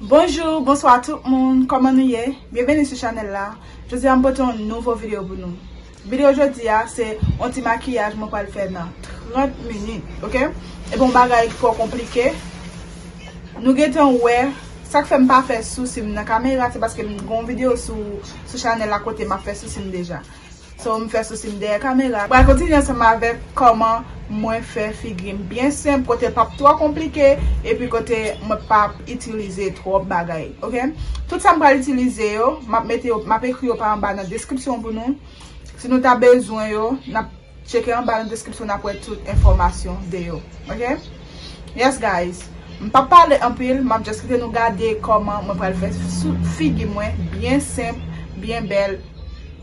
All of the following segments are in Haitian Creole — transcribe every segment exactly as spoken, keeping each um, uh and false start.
Bonjou, bonswa tout moun, kòman nou ye? Byenveni sou chanèl la. Jodi a m pote yon nouvo videyo pou nou. Videyo jodi a se yon ti makiyaj mwen pral fè nan trant minit, oke? E bon bagay ki twò konplike. Nou gentan wè, sa k fè m pa fè sousi m nan kamera, se paske m gen yon videyo sou, sou chanèl la kote m ap fè sousi m deja. So, m fè sousi m dèyè kamera. Pral kontinye ansanm avèk kòman mwen fè figi m byen senp, kote l p ap twò konplike, epi kote mwen p ap itilize twòp bagay, oke? Tout sa m pral itilize yo, m ap mete yo, m ap ekri yo pa anba nan deskripsyon pou nou. Si nou ta bezwen yo, n ap tcheke anba nan deskripsyon, n ap wè tout enfòmasyon de yo, oke? Yes, guys. M p ap pale anpil, m ap just kite nou gade kòman mwen pral fè sou figi mwen byen senp, byen bèl,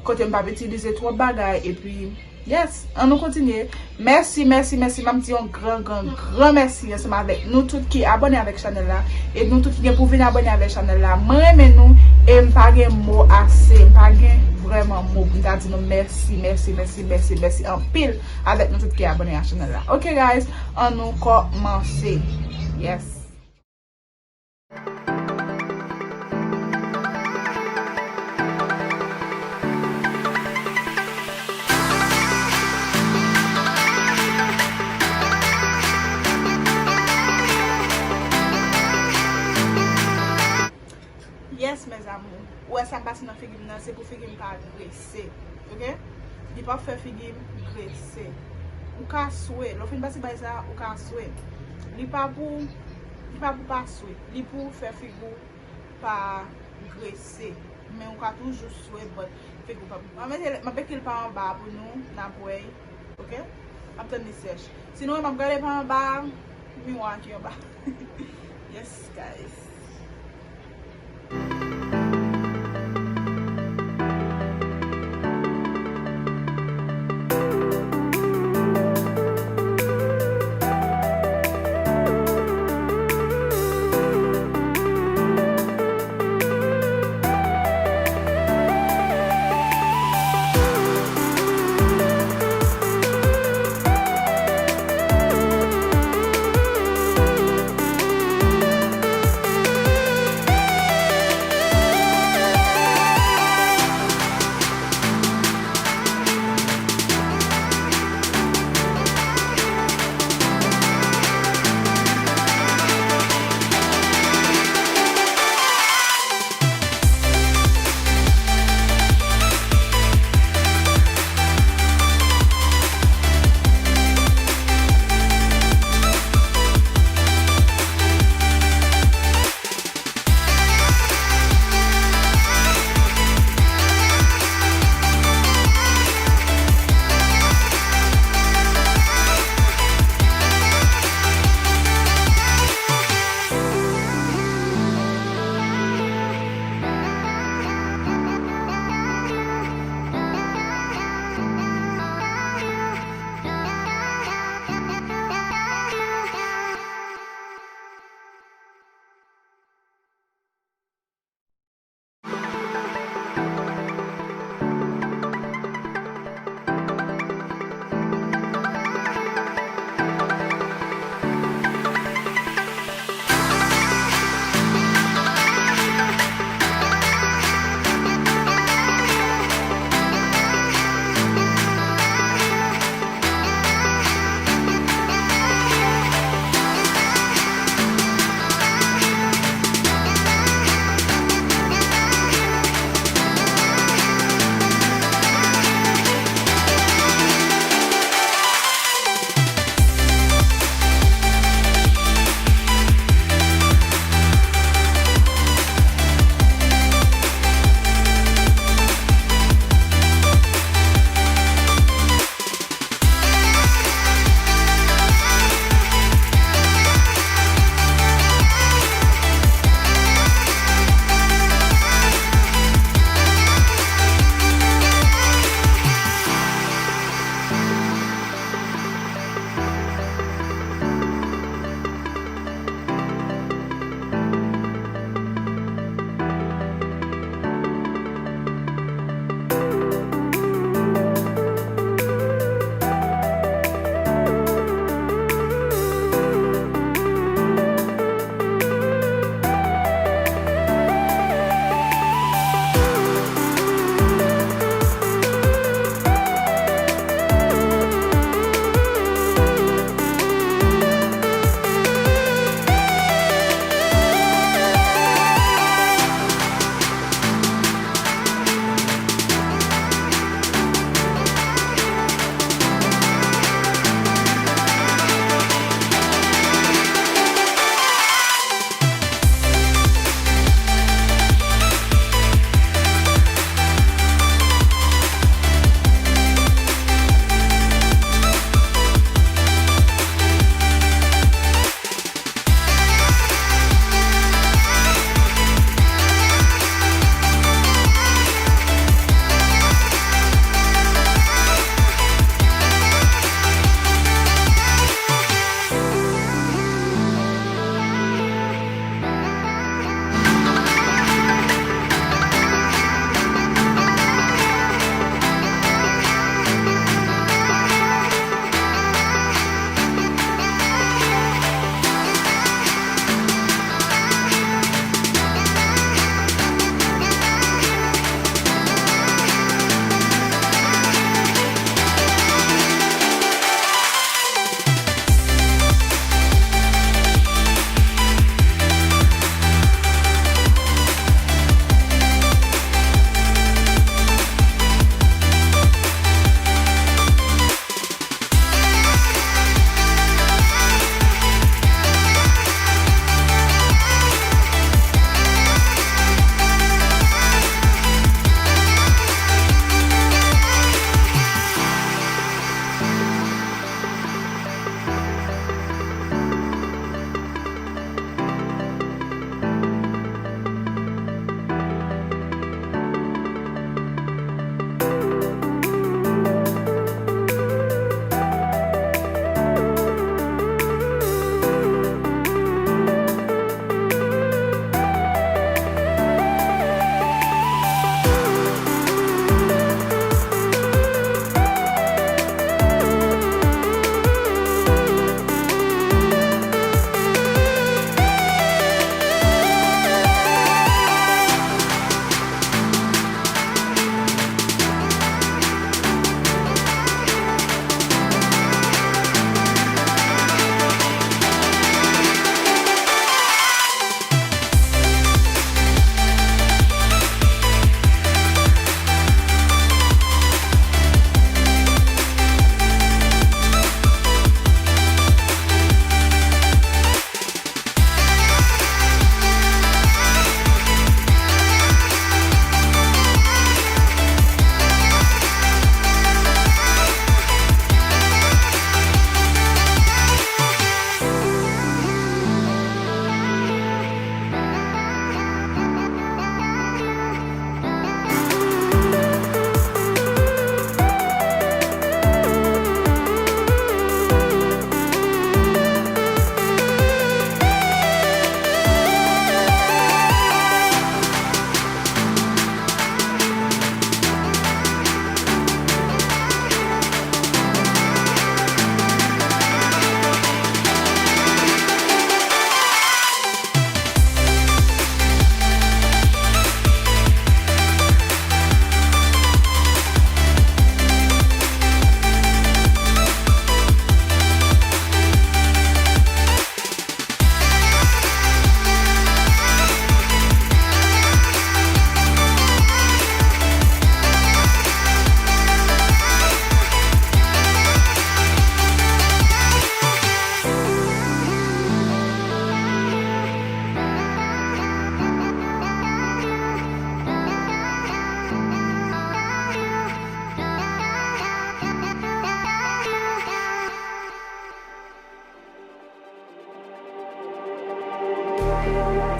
kote m p ap itilize twòp bagay, epi, yes, ann nou kontinye. Mèsi, mèsi, mèsi, m ap di yon gran, gran, gran mèsi ansanm avèk nou tout ki abòne avèk chanèl la, e nou tout ki gen pou vin abòne avèk chanèl la. Mwen renmen nou, e m pa gen mo ase, m pa gen vrèman mo pou m ta di nou mèsi, mèsi, mèsi, mèsi, mèsi anpil avèk nou tout ki abòne a chanèl la. Oke, guys, ann nou kòmanse. Yes. Yes, mes amours. Ou wè sa m pase nan figi m nan, se pou figi m pa grese. Oke? Li p ap fè figi m grese. Ou ka swe. Lè w fin pase bay sa, ou ka swe. Li pa pou, li pa pou pa swe. Li pou fè figi w pa grese. Men ou ka toujou swe, but figi w pa. M ap mete, m ap ekri l pa anba pou nou, n ap wè. Oke? M ap tann li sèch. Sinon, m ap gade pa anba miwa ki anba. Yes, guys.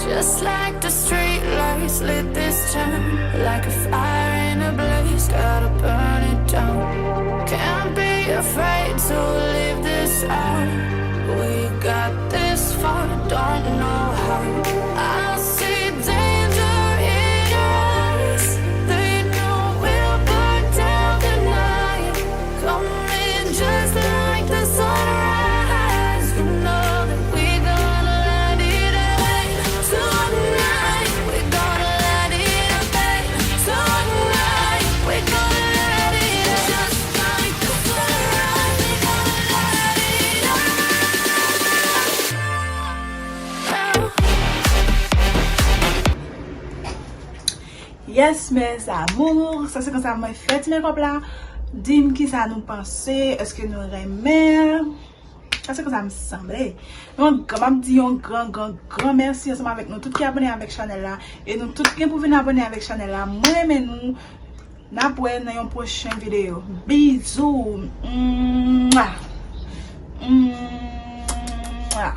Just like the street lights lit this town, like a fire in a blaze, gotta burn it down. Can't be afraid to leave this out. We got this far, don't know how. I see danger in your eyes. They know we'll burn down the night. Coming just like the sunrise. You know that we gonna light it up. Tonight, we gonna light it up. Tonight, we gonna light it up. Just like the sunrise, we gonna light it up. Yes, mes amours, sa se konsa mwen fè ti makeup la. Di m kisa nou panse, èske nou renmen? Sa se konsa m sanble. Yon gran, m ap di yon gran, gran, gran mèsi ansanm avèk nou tout ki abòne avèk chanèl la. E nou tout gen pou vin abòne avèk chanèl la. Mwen renmen nou. N ap wè nan yon pwochen videyo. Bizou. Mwa. Mwa.